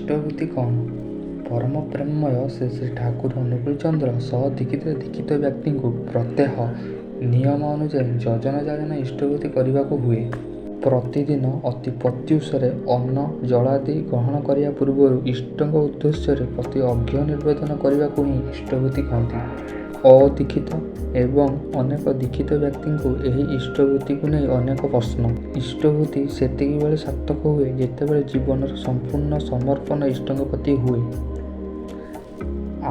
ଇଷ୍ଟଭୂତି କ'ଣ? ପରମ ପ୍ରେମମୟ ଶ୍ରୀ ଶ୍ରୀ ଠାକୁର ଅନୁକୂଳଚନ୍ଦ୍ର ସଦୀକ୍ଷିତ ଦୀକ୍ଷିତ ବ୍ୟକ୍ତିଙ୍କୁ ପ୍ରତ୍ୟହ ନିୟମ ଅନୁଯାୟୀ ଯଜନ ଯାଜନ ଇଷ୍ଟଭୂତି କରିବାକୁ ହୁଏ। ପ୍ରତିଦିନ ଅତି ପ୍ରତ୍ୟୁଷରେ ଅନ୍ନ ଜଳାଦି ଗ୍ରହଣ କରିବା ପୂର୍ବରୁ ଇଷ୍ଟଙ୍କ ଉଦ୍ଦେଶ୍ୟରେ ପ୍ରତି ଅର୍ଘ୍ୟ ନିବେଦନ କରିବାକୁ ହିଁ ଇଷ୍ଟଭୂତି କହନ୍ତି। ଅଦୀକ୍ଷିତ ଏବଂ ଅନେକ ଦୀକ୍ଷିତ ବ୍ୟକ୍ତିଙ୍କୁ ଏହି ଇଷ୍ଟଭୂତିକୁ ନେଇ ଅନେକ ପ୍ରଶ୍ନ। ଇଷ୍ଟଭୂତି ସେତିକିବେଳେ ସାର୍ଥକ ହୁଏ, ଯେତେବେଳେ ଜୀବନର ସମ୍ପୂର୍ଣ୍ଣ ସମର୍ପଣ ଇଷ୍ଟଙ୍କ ପ୍ରତି ହୁଏ।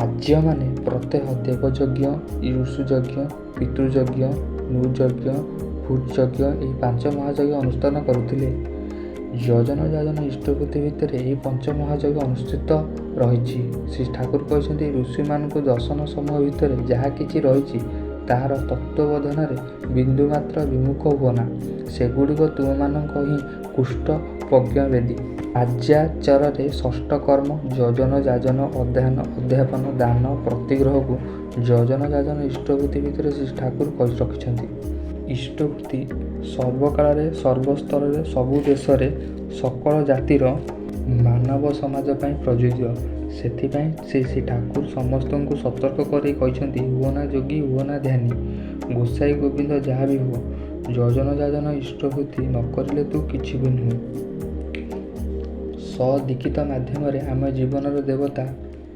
ଆର୍ଯ୍ୟମାନେ ପ୍ରତ୍ୟହ ଦେବଯଜ୍ଞ, ଋଷିଯଜ୍ଞ, ପିତୃଯଜ୍ଞ, ନୃଯଜ୍ଞ, ଭୂତଯଜ୍ଞ ଏହି ପାଞ୍ଚ ମହାଯଜ୍ଞ ଅନୁଷ୍ଠାନ କରୁଥିଲେ। ଯଜନ ଯାଜନ ଇଷ୍ଟଭୂତି ଭିତରେ ଏହି ପଞ୍ଚ ମହାଯଜ୍ଞ ଅନୁଷ୍ଠିତ ରହିଛି। ଶ୍ରୀ ଠାକୁର କହିଛନ୍ତି, ଋଷିମାନଙ୍କ ଦର୍ଶନ ସମୂହ ଭିତରେ ଯାହା କିଛି ରହିଛି, ତାହାର ତତ୍ତ୍ୱାବଧାନରେ ବିନ୍ଦୁମାତ୍ର ବିମୁଖ ହୁଅନା। ସେଗୁଡ଼ିକ ତୁମମାନଙ୍କ ହିଁ କୃଷ୍ଟ ପ୍ରଜ୍ଞାବେଦୀ। ଆର୍ଯ୍ୟାଚାରରେ ଷଷ୍ଠକର୍ମ ଯଜନ ଯାଜନ ଅଧ୍ୟୟନ ଅଧ୍ୟାପନ ଦାନ ପ୍ରତିଗ୍ରହକୁ ଯଜନ ଯାଜନ ଇଷ୍ଟଭୂତି ଭିତରେ ଶ୍ରୀ ଠାକୁର ରଖିଛନ୍ତି। ଇଷ୍ଟଭୂତି ସର୍ବକାଳରେ ସର୍ବସ୍ତରରେ ସବୁ ଦେଶରେ ସକଳ ଜାତିର ମାନବ ସମାଜ ପାଇଁ ପ୍ରଯୁଜ୍ୟ। ସେଥିପାଇଁ ଶ୍ରୀ ଶ୍ରୀ ଠାକୁର ସମସ୍ତଙ୍କୁ ସତର୍କ କରାଇ କହିଛନ୍ତି, ହୁଅନା ଯୋଗୀ ହୁଅନା ଧ୍ୟାନୀ, ଗୋସାଇଁ ଗୋବିନ୍ଦ ଯାହା ବି ହୁଅ, ଯଜନ ଯାଜନ ଇଷ୍ଟଭୂତି ନ କରିଲେ ତୁ କିଛି ବି ନୁହେଁ। ସଦୀକ୍ଷିତ ମାଧ୍ୟମରେ ଆମେ ଜୀବନର ଦେବତା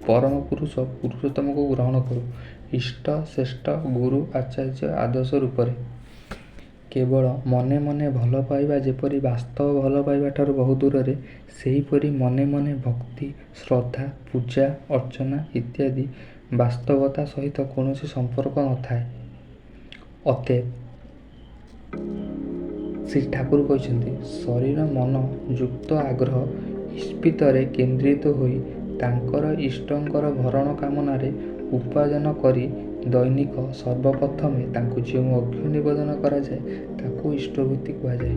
ପରମ ପୁରୁଷ ପୁରୁଷୋତ୍ତମଙ୍କୁ ଗ୍ରହଣ କରୁ ଇଷ୍ଟ ଶ୍ରେଷ୍ଠ ଗୁରୁ ଆଚାର୍ଯ୍ୟ ଆଦର୍ଶ ରୂପରେ। କେବଳ ମନେ ମନେ ଭଲ ପାଇବା ଯେପରି ବାସ୍ତବ ଭଲପାଇବା ଠାରୁ ବହୁ ଦୂରରେ, ସେହିପରି ମନେ ମନେ ଭକ୍ତି, ଶ୍ରଦ୍ଧା, ପୂଜା, ଅର୍ଚ୍ଚନା ଇତ୍ୟାଦି ବାସ୍ତବତା ସହିତ କୌଣସି ସମ୍ପର୍କ ନଥାଏ। ଅତଏବ ଶ୍ରୀ ଠାକୁର କହିଛନ୍ତି, ଶରୀର ମନ ଯୁକ୍ତ ଆଗ୍ରହ ଈପ୍ସିତରେ କେନ୍ଦ୍ରିତ ହୋଇ ତାଙ୍କର ଇଷ୍ଟଙ୍କର ଭରଣ କାମନାରେ ଉପାର୍ଜନ କରି ଦୈନିକ ସର୍ବପ୍ରଥମେ ତାଙ୍କୁ ଯେଉଁ ଅର୍ଘ୍ୟ ନିବେଦନ କରାଯାଏ, ତାକୁ ଇଷ୍ଟଭୂତି କୁହାଯାଏ।